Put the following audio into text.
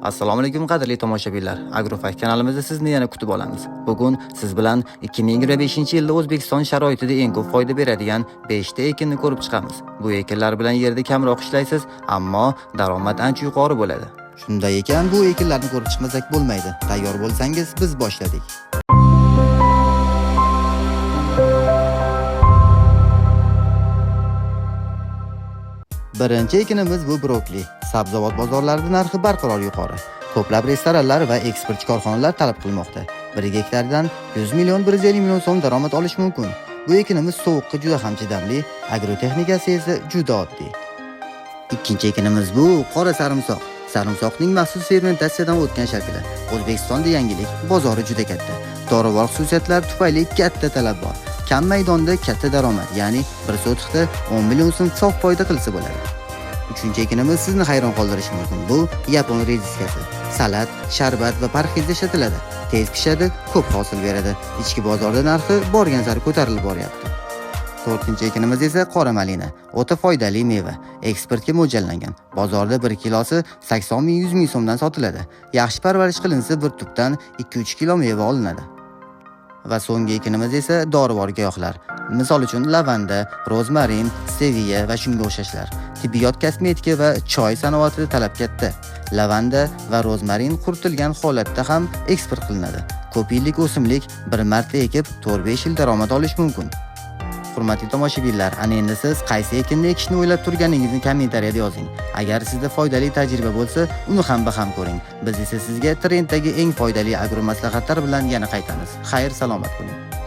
Assalomu alaykum qadrli tomoshabinlar. Agrofakt kanalimizda sizni yana kutib olamiz. Bugun siz bilan 2025-yilda O'zbekiston sharoitida eng ko'p foyda beradigan 5 ta ekinni ko'rib chiqamiz. Bu ekinlar bilan yerda kamroq ishlaysiz, ammo daromad ancha yuqori bo'ladi. Shunday ekan, bu ekinlarni ko'rib chiqmasak bo'lmaydi. Tayyor bo'lsangiz, biz boshladik. Birinchi ekinimiz bu brokoli. Sabzavot bozorlarida narxi barqaror yuqori. Ko'plab restoranlar va eksportchi korxonalar talab qilmoqda. 1 gektardan 100 million 150 million so'm daromad olish mumkin. Bu ekinimiz sovuqqa juda ham chidamli, agrotexnikasi esa juda oddiy. Ikkinchi ekinimiz bu qora sarimsoq. Sarimsoqning maxsus fermentatsiyadan o'tgan shakli. O'zbekistonda yangilik, bozori juda katta. Dorivor xususiyatlari tufayli katta talab bor. Kam maydonda katta daromad, ya'ni bir sotixda 10 million so'm sof foyda qilsa bo'ladi. Uchinchi ekinimiz sizni hayron qoldirishi mumkin. Bu yapon rediskasi. Salat, sharbat va parhezda ishlatiladi. Tez pishadi, ko'p hosil beradi. Ichki bozorda narxi borgan sari ko'tarilib boryapti. To'rtinchi ekinimiz esa qora malina. O'ta foydali meva. Eksportga mo'ljallangan. Bozorda 1 kilosi 80 ming 100 ming so'mdan sotiladi. Yaxshi parvarish qilinsa bir tupdan 2-3 kilo meva olinadi. Va so'nggi ekinimiz esa dorivor giyohlar. Misol uchun lavanda, rozmarin, steviya va shunga o'xshashlar. Tibbiyot, kosmetika va choy sanoatida talab katta. Lavanda va rozmarin quritilgan holatda ham eksport qilinadi. Ko'p yillik o'simlik, bir marta ekib 4-5 yil daromad olish mumkin. Hurmatli tomoshabinlar, ana endi siz qaysi ekinni ekishni o'ylab turganingizni kommentariyada yozing. Agar sizda foydali tajriba bo'lsa, uni ham baham ko'ring. Biz esa sizga trenddagi eng foydali agro maslahatlar bilan yana qaytamiz. Xayr, salomat bo'ling.